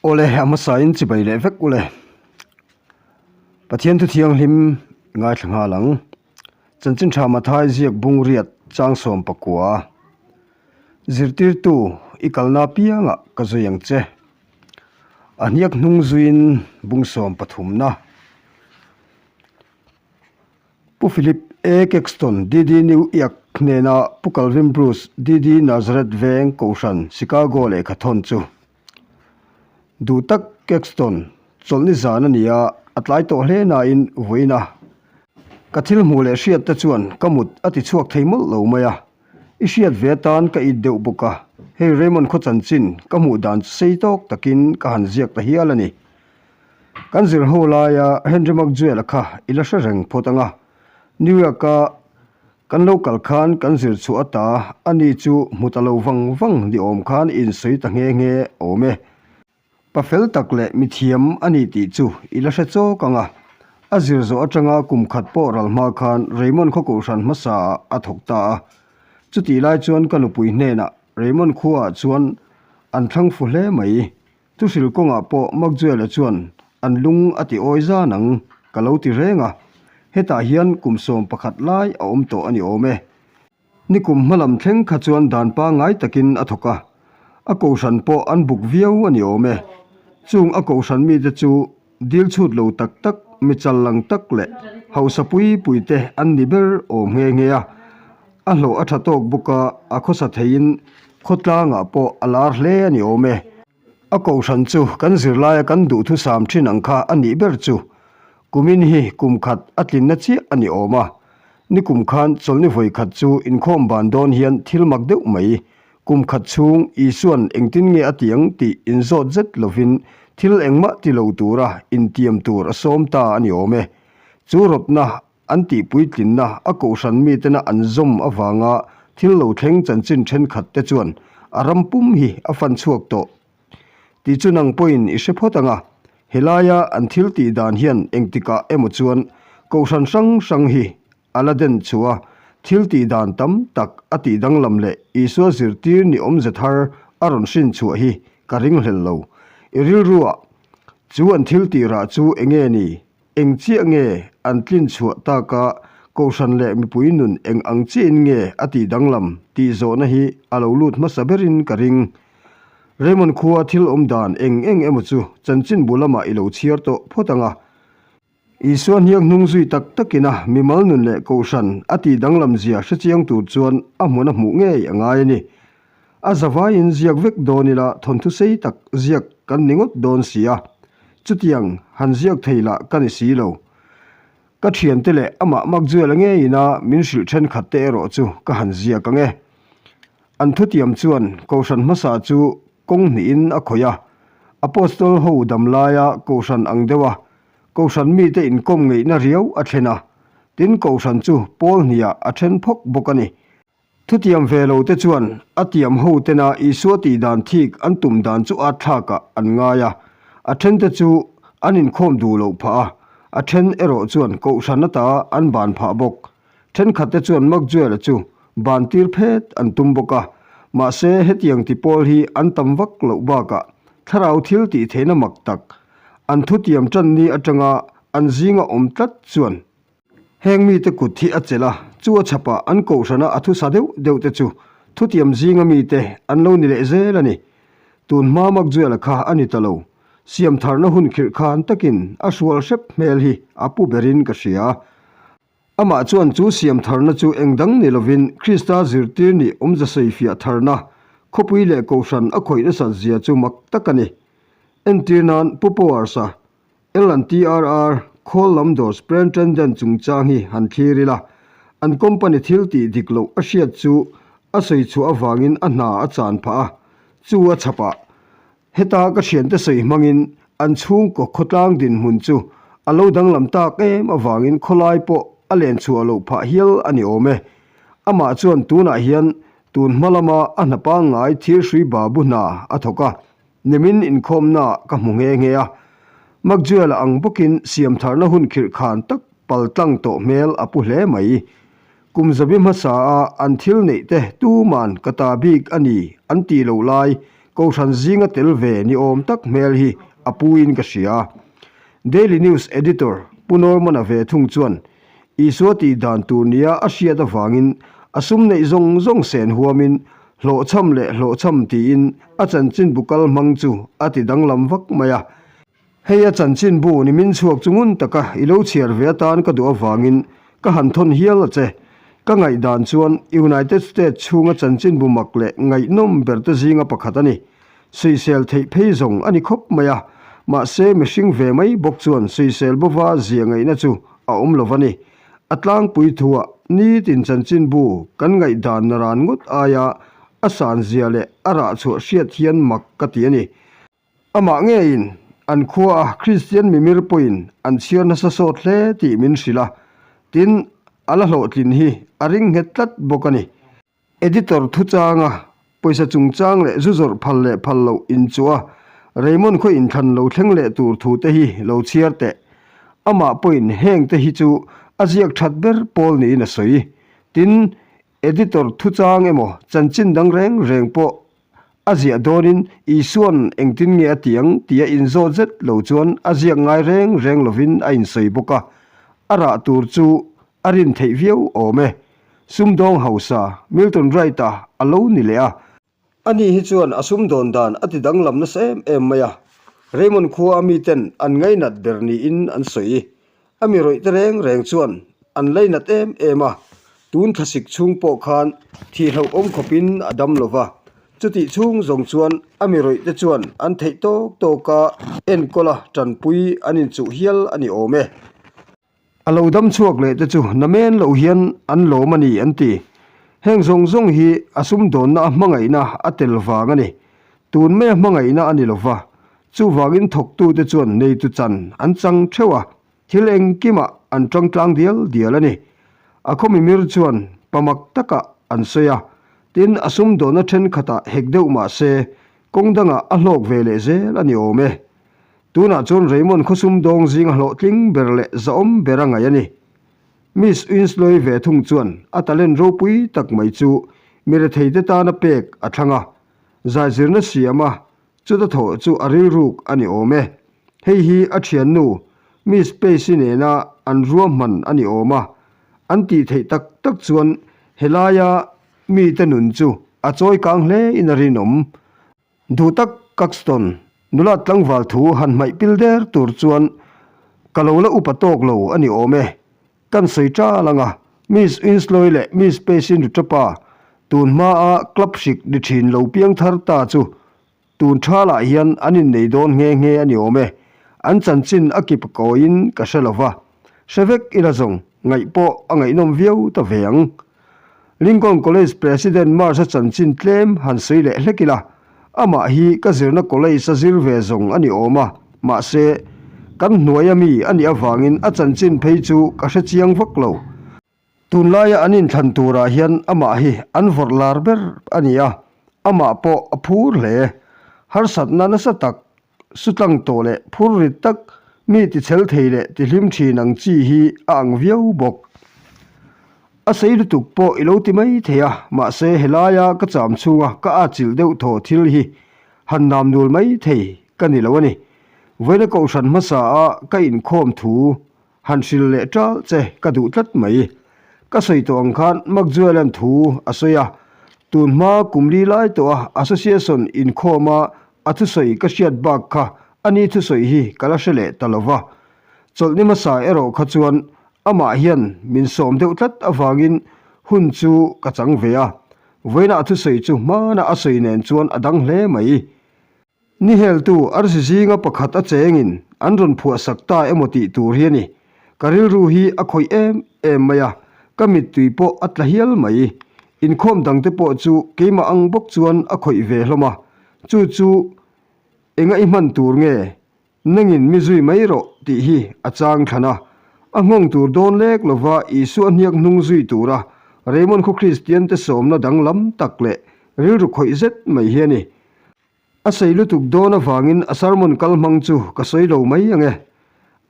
Awle, a hmasain chibai leh vek ule. Pathian thu thianghlim ngaithla nghal ang. Chanchin tha Mathai ziak bung riat chang sawm pakua. Zirtirtu i kalna piangah ka zui ang che. A hniak hnung zuiin bung sawm pathumna. Pu Philip A. Caxton, DD New York hnena Pu Calvin Bruce, DD Nazareth Veng Kohhran, Chicago lehkha thawn chu duh tak Caxton chawlhni zan a ni a, a tlai tawh hle nain vawiin a. Ka thil hmuh leh hriat te chuan ka mut a ti chhuak thei mawlh lo mai a, i hriat ve atan ka it deuh bawk a, hei Raymond khaw chanchin ka hmuh dan chu sei tawk takin ka han ziak ta hial a ni. Kan zir ho laia Henry McJuel-a kha i la hre reng phawt ang a, New York-a kan lo kal khan kan zir chhuah ata ani chu hmu ta lo vang vang ni awm khan i insawi ta nghe nghe awm e. Pa fel tak leh mithiam a ni tih chu i la hre chawk ang a, a zir zawh atanga kum khat pawh ral hma khan Raymond khaw kohhran hmasaah a thawk ta a. Chutih lai chuan ka nupui hnenah Raymond khuaah chuan an thlang fu hle mai. Thuhril kawngah pawh Maxwell-a chuan an lung a ti awi zan ang ka lo ti reng a, hetah hian kum 11 lai a awm tawh a ni awm e. Nikum hmalam thleng kha chuan dan pangngai takin a thawk a, a kohhran pawh an buk viau a ni awm e. Chung a kohhran mite chu dil chhut lo tak tak, mi chal lang tak leh hausa pui pui te an ni ber awm nghe nghe a, a hlawh a tha tawk bawk a, a khawsa theiin khawtlangah pawh a lar hle a ni awm e. A kohhran chu kan zirlaia kan duhthusam thin ang kha a nih ber chu. Kumin hi kum khat a tlinna chiah a ni awm a. Nikum khan chawlhni vawi khat chu inkhawm ban dawn hian thil mak deuh mai. Kum khat chhung Isuan engtin nge a ti ang tih inzawt zet lovin thil engmah ti lo tura intiam tur a sawm ta a ni awm e. Chu rawtna An tihpuitlinna a kohhran mitena an zawm avanga thil lo thleng chanchin thenkhat te chuan a ram pum hi a fan chhuak tawh tih chu nang pawhin i hre phawt ang a. Helaia an thil tih dan hian engtikah emaw chuan kohhran hrang hrang hi a la den chhuah a, thil tih dan tam tak a tih danglam leh Isua zirtir ni awmze thar a rawn hrin chhuah hi ka ringhlel lo. I rilruah chu an thil tih rah chu enge ni? Eng chiah nge an tlin chhuah taka Kohhran leh mipui nun eng ang chiahin nge a tih danglam tih zawhna hi a lo lut hmasa berin ka ring. Raymond khua thil awm dan eng eng emaw chu chanchinbu lamah i lo chhiar tawh phawt ang a. Isua hniak hnung zui tak takin a mimal nun leh Kohhran a tih danglam zia hrechiang tur chuan a hmun a hmuh ngei a ngai a ni. A zavaiin ziak vek dawn ila thawnthu sei tak ziak kan ni ngawt dawn si a, chutiang han ziak thei lah ka ni si lo. Ka thiante leh amah Makzuela ngeiin a min hrilh thenkhat te erawh chu ka han ziak ang e. An thutiam chuan Kohhran hmasa chu kawng hnihin a khawih a, Apostol ho dam laia Kohhran ang deuha Kohhran mite inkawm ngeihna riau a thlen a, tin Kohhran chu pawl hniah a then phawk bawk a ni. Thutiam ve lo te chuan a tiam ho tena Isua tih dan thik an tum dan chu at thlakah an ngai a, a then te chu an inkhawm duh loh phah a, a then erawh chuan kohhran ata an ban phah bawk. Thenkhat te chuan Maxwell-a chu ban tir phet an tum bawk a, mahse hetiang ti pawl hi an tam vak loh bakah thlarau thil tih theihna mak tak an thutiam tan ni atanga an zinga awm tlat chuan Heng mite kut hi a chelh a, chu a chhapah an kohhrana a thusa deuh deuh te chu thutiam zinga mite an lo ni leh zel a ni. Tun hma Makzuela kha a ni ta lo. Siam tharna hun khirh khan takin a hrual hrep hmel hi a pu berin ka hria. Amah chuan chu siam tharna chu eng dang ni lovin Krista zirtir nih awmza sawifiah tharna khawpui leh kohhran a khawih nasat zia chu mak tak a ni. Entir nan Pu Powers-a L and TRR khawl lam dawr Superintendent chungchang hi han thlir ila, an company thil tih dik loh a hriat chu a sawi chhuah avangin a hna a chan phah a, chu a chhap ah. Heta ka thiante sawi hmangin an chhungkaw khawtlang dinhmun chu a lo danglam tak em avangin khawlai pawh a len chhuah loh phah hial a ni awm e. Amah chuan tunah hian tun hma lama a hna pangngai thirhrui babu hna a thawk a. Nimin inkhawmnaah ka hmu nghe nghe a, Maxwell-a ang bawkin siamtharna hun khirh khan tak pal tlang tawh hmel a pu hle mai. Kum zabi hmasa a an thil neih te tuman ka ta bik a ni an tih loh lai. Kohhran zinga tel ve ni awm tak hmel hi a puin ka hria. Daily News editor Pu Norman-a ve thung chuan Isua tih dan tur nia a hriat avangin a sum neih zawng zawng sen huamin hlawhchham leh hlawhchham tiin a chanchinbu kal hmang chu a ti danglam vak mai a. Hei a chanchinbu ni min chhuak chu ngun taka i lo chhiar ve atan ka duh avangin ka han thawn hial a che. Ka ngaihdan chuan United States chhunga chanchinbu mak leh ngaihnawm ber te zinga pakhat a ni. Sawisel theih phei zawng a ni khawp mai a, mahse mihring ve mai bawk chuan sawisel bova zia ngaihna chu a awm lo va ni. A tlangpui thuah nitin chanchinbu kan ngaihdan ran ngawt aia a san zia leh a rah chhuah hriat hian mak ka ti a ni. Amah ngeiin an khuaa Kristian mimir pawhin an chhiar nasa sawt hle tih min hrilh a, tin a la hlawhtlin hi a ring nghet tlat bawk a ni. Editor thuchanga pawisa chungchang leh zu zawrh phal leh phal loh inchuh a, Raymond khaw inthlan lo thleng leh tur thu te hi lo chhiar teh. Amah pawhin heng te hi chu a ziak that ber pawl niin a sawi. Tin, editor thuchang emaw chanchin dang reng reng pawh a ziah dawnin Isua'n engtin nge a ti ang tia inzawt zet lo chuan a ziak ngai reng reng lovin a insawi bawk a, a rah tur chu a rin theih viau awm e. Sumdawng hausa Milton Wright-a a lo ni leh a. Ani hi chuan a sumdawn dan a ti danglam nasa em em mai a, Raymond khua a miten an ngainat ber niin an sawi. A mi rawih te reng reng chuan an lainat em em a, tun thlasik chhung pawh khan thihloh awm khawpin a dam lo va. Chutih chhung zawng chuan a mi rawih te chuan an theih tawk tawka enkawla tanpui an inchuh hial a ni awm e. A lo dam chhuak leh te chu namen loh hian an lawm a ni an ti. Heng zawng zawng hi a sumdawnna a hmangaihna a tel vang a ni. Tun maia hmangaihna a ni lo va, chuvangin thawktute chuan neitu chan an chang theuh a, thil engkimah an tang tlang dial dial a ni. A khaw mimir chuan pamak takah an sawi a, tin a sumdawnna thenkhatah hek deuh mah se kawng dangah a hlawk ve leh zel a ni awm e. Tunah chuan Raymond khaw sumdawng zinga hlawhtling ber leh zahawm ber a ngaih a ni. Miss Winslow-i ve thung chuan a talent ropui tak mai chu mi retheite tana pek a thlang a, zaizirna siam a, chuta thawh chu a rilruk a ni awm e. Hei hi a thiannu Miss Pace-i nena an ruahman a ni awm a, an tih theih tak tak chuan helaia mite nun chu a chawi kang hle in a rinawm. Duh tak Caxton, nula tlangval thu han hmaih pil der tur chuan ka lo la upa tawk lo a ni awm e. Kan sawi tal ang a, Miss Winslow-i leh Miss Pace-i nuṭapa tun hmaa club hrik ni ṭhin lo piang thar ta chu tun ṭhalah hian an innei dawn nghe nghe a ni awm e. An chanchin a kip kawiin ka hre lo va, hre vek ila zawng ngaih pawh a ngaihnawm viau ta ve ang. Lincoln College President Marsh-a chanchin tlem han sawi leh hlek ila, amah hi ka zirna college-a zir ve zawng a ni awm a, mahse, kan hnuaia mi a nih avangin a chanchin phei chu ka hre chiang vak lo. Tunlaia an inthlan turah hian amah hi an vawrh lar ber a ni a, amah pawh a phur hle. Harsatna nasa tak Sutlang tawh leh phur rit tak mi tichhel thei leh tihlim thin ang chi hi a ang viau bawk. A sei lutuk pawh i lo ti mai thei a, mahse helaia ka cham chhunga ka atchilh deuh thaw thil hi han nam nul mai thei ka ni lo a ni. Vawiina kohhran hmasa a ka inkhawm thu Han hril leh ṭal che ka duh tlat mai. Ka sawi tawh ang khan Maxwell-a'n thu a sawi a, tun hma kum li lai tawha Association inkhawma a thusawi ka hriat bak kha ani thusawi hi ka la hre leh ta lo va. Chawlhni hmasa erawh kha chuan amah hian min sawm deuh tlat avangin hun chu ka chang ve a, vawiinah a thusawi chu hmana a sawi nen chuan a dang hle mai. Ni heltu arsi zinga pakhat a chengin an rawn phuah sak ta emaw tih tur hi a ni. Ka rilru hi a khawih em em mai a, ka mittui pawh a tla hial mai. Inkhawm dangte pawh chu keimah ang bawk chuan a khawih ve hlawm a, chu chu enga i hman tur nge? Nangin mi zui mai rawh tih hi a chang thlan a, a nghawng tur dawn lek lova Isua hniak hnung zui tura Raymond khaw Kristiante sawmna danglam tak leh rilru khawih zet mai hi a ni. A sei lutuk dawn avangin a sermon kal hmang chu ka sawi lo mai ang e.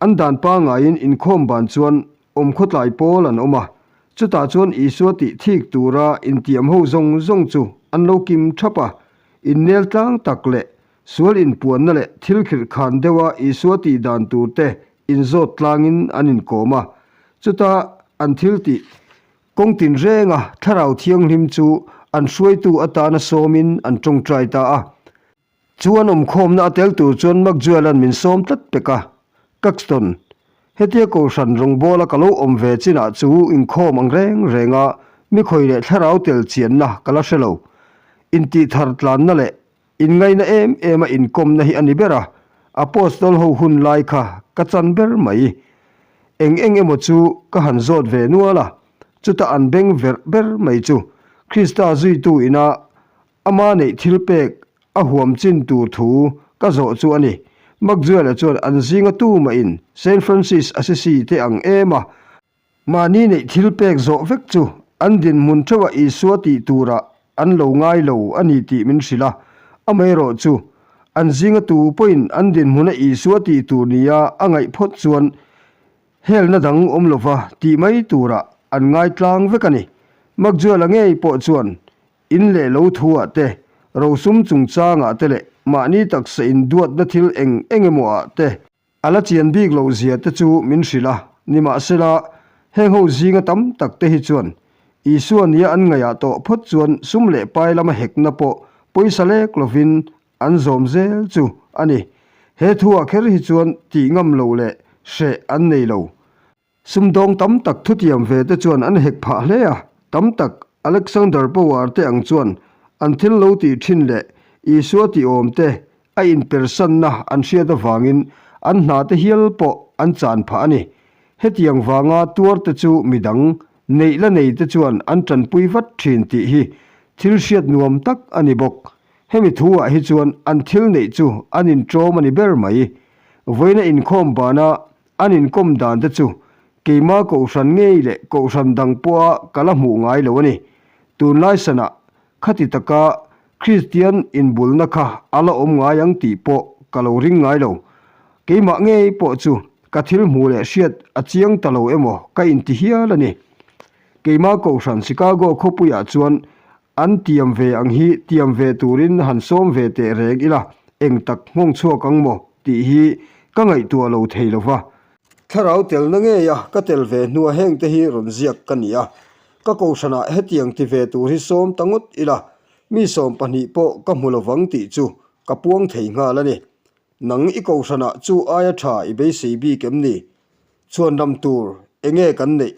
An dan pangaiin inkhawm ban chuan awmkhawtlai pawl an awm a, chutah chuan Isua tih thik tura intiam ho zawng zawng chu an lo kim thap a. Innel tlang tak leh sual inpuanna leh thil khirh khan deuha Isua tih dan tur te inzawt tlangin an inkawm a. Chuta an thil tih kawng tinrenga Thlarau Thianghlim chu an hruaitu atana sawmin an tawngtai ta a. Chu an awmkhawmna a tel tur chuan Maxwell-a'n min sawm tlat pek a, Caxton, hetia Kohhran rawngbawla ka lo awm ve chinah chu inkhawm ang reng reng a, mi khawi leh thlarau tel chianna ka la hre lo. Intihthar tlanna leh inngaina em em a inkawmna hi a ni ber a, Apostol ho hun lai kha ka chan ber mai. Eng eng emaw chu ka han zawt ve nual a, chuta an beng verh ber mai chu Krista zuitu ina Ama neih thil pek a huam chin tur thu ka zawh chu a ni. Maxwell-a chuan an zinga tu mahin Saint Francis Assisi te ang em a, mahni neih thil pek zawh vek chu an dinhmun theuha Isua tih turah an lo ngai lo a ni tih min hrilh a. Amaherawh chu, an zinga tu pawhin an dinhmuna Isua tih tur nia a ngaih phawt chuan helna dang awm lova tih mai turah an ngai tlang vek a ni. Maxwell-a ngei pawh chuan In leh lo thu ah te, rosum chungchang ah te leh mahni taksa in duatna thil eng eng emaw ah te a la chian bik loh zia te chu min hrilh a, nimahsela heng ho zinga tam tak te hi chuan Isua nia an ngaihah tawh phawt chuan sum leh pai lama hekna pawh pawisa lek lovin an zawm zel chu a ni. He thu ah kher hi chuan tih ngam loh leh hreh an nei lo. Sumdawng tam tak thutiam ve te chuan an hek phah hle a, tam tak Alexander Power te ang chuan an thil lo tih thin leh Isua tih awm te a inpersanna an hriat avangin an hna te hial pawh an chan phah a ni. Hetiang vanga tuar te chu midang neih la nei te chuan an tanpui vat thin tih hi thil hriat nuam tak a ni bawk. Hemi thu ah hi chuan an thil neih chu an inṭawm a ni ber mai. Vawiina inkhawm bana An inkawm dan te chu keima kohhran ngei leh kohhran dang pawha ka la hmuh ngai lo a ni. Tunlai sanah khati taka Kristian inbulna kha a la awm ngai ang tih pawh ka lo ring ngai lo. Keimah ngei pawh chu ka thil hmuh leh hriat a chiang ta lo emaw ka inti hial a ni. Keima kohhran Chicago khawpuiah chuan An tiam ve ang hi tiam ve turin han sawm ve teh reng ila, eng tak nghawng chhuak ang maw tih hi ka ngaihtuah lo thei lo va. Thlarau telna ngeia ka tel ve hnua hengte hi rawn ziak ka ni a, ka kohhranah hetiang ti ve tur hi sawm ta ngawt ila, mi 20 pawh ka hmu lovang tih chu ka puang thei nghal a ni. Nang i kohhranah chu aia tha i beisei bik em ni? Chhuanram tur enge kan neih?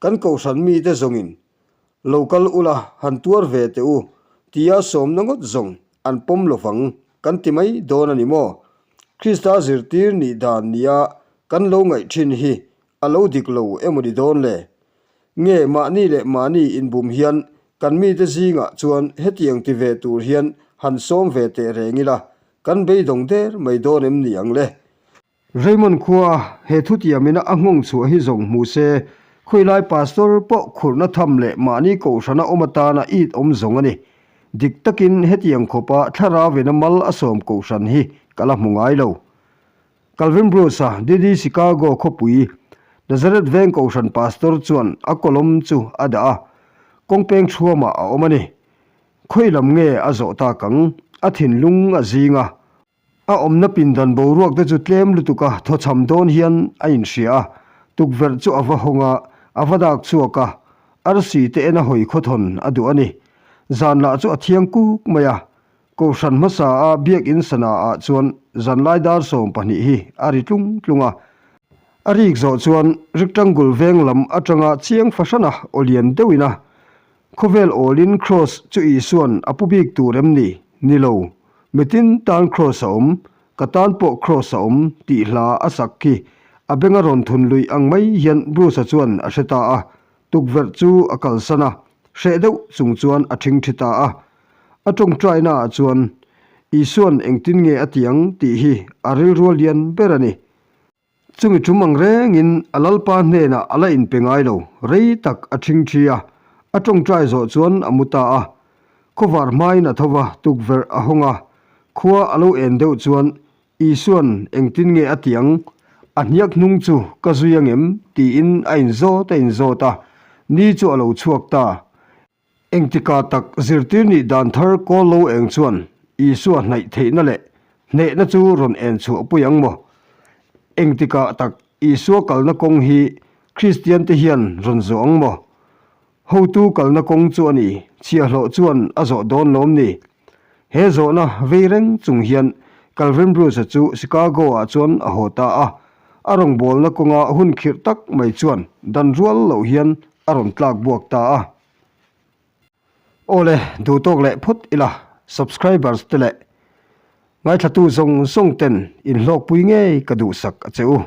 Kan kohhran mite zawngin Lo kal ula, han tuar ve teh u, tia sawmna ngawt zawng an pawm lovang kan ti mai dawn a ni maw? Krista zirtir nih dan nia kan lo ngaih thin hi a lo dik lo emaw ni dawn le? Nge mahni leh mahni inbum hian kan mite zingah chuan hetiang ti ve tur hian han sawm ve teh reng ila, kan beidawng der mai dawn em ni ang le? Raymond khua he thutiamina a nghawng chhuah hi zawng hmu se, khawilai pastor pawh khurhna tham leh mahni kohhrana awm atana it awm zawng a ni. Dik takin hetiang khawpa thlarauin a mal a sawm kohhran hi ka la hmu ngai lo. Calvin Bruce-a DD Chicago khawpui Nazareth veng kohhran pastor chuan a kawlawm chu a dah a, kawngpeng thuamah a awm a ni. Khawilam nge a zawh tak ang? A thinlung a zing a. A awmna pindan boruak te chu tlem lutuk a thawchham dawn hian a inhria a, tukverh chu a va hawng a, a va dak chhuak a, arsi te en a hawi khawthawn a duh a ni. Zan lah chu a thiang kuk mai a, Kohhran hmasa a biakin sana ah chuan zanlai dar 12 hi a ri tlung tlung a. A rik zawh chuan rectangle veng lam atanga chiang fahran a aw lian deuhin a, Khawvel awlin Kraws chu Isua'n a pu bik tur em ni? Ni lo. Mitin tan Kraws a awm, ka tan pawh Kraws a awm tih hla a sak khi a benga rawn thun luih ang mai hian Bruce-a chuan a hre ta a. Tukverh chu a kalsan a, hreh deuh chung chuan a ṭhingṭhi ta a. A ṭawngṭainaah chuan Isua'n engtin nge a ti ang tih hi a rilrual lian ber a ni. Chumi tum ang rengin a Lalpa hnenah a la inpe ngai lo, rei tak a ṭhingṭhi a, a ṭawngṭai zawh chuan a mu ta a. Khawvar hmain a tho va, tukverh a hawng a, khua a lo en deuh chuan Isua'n engtin nge a ti ang? A hniak hnung chu ka zui angem? tiin a inzawt a inzawt a, ni chu a lo chhuak ta. Engtikah tak zirtir nih dan thar kawl lo eng chuan. Isua hnaih theihna leh hnehna chu rawn en chhuahpui ang maw? Engtikah tak Isua kalna kawng hi Kristiante hian rawn zawh ang maw? Hotu kalna kawng chu a ni, chhiahhlawh chuan a zawh dawn lawm ni? He zawhna vei reng chung hian Calvin Bruce-a chu Chicago-ah chuan a haw ta a, a rawngbawlna kawnga hun khirh tak mai chuan dan rual loh hian a rawn tlak buak ta a. Awle, duh tawk leh phawt ila, subscribers te leh ngaithlatu zawng zawng ten inhlawkpui ngei ka duhsak a che u.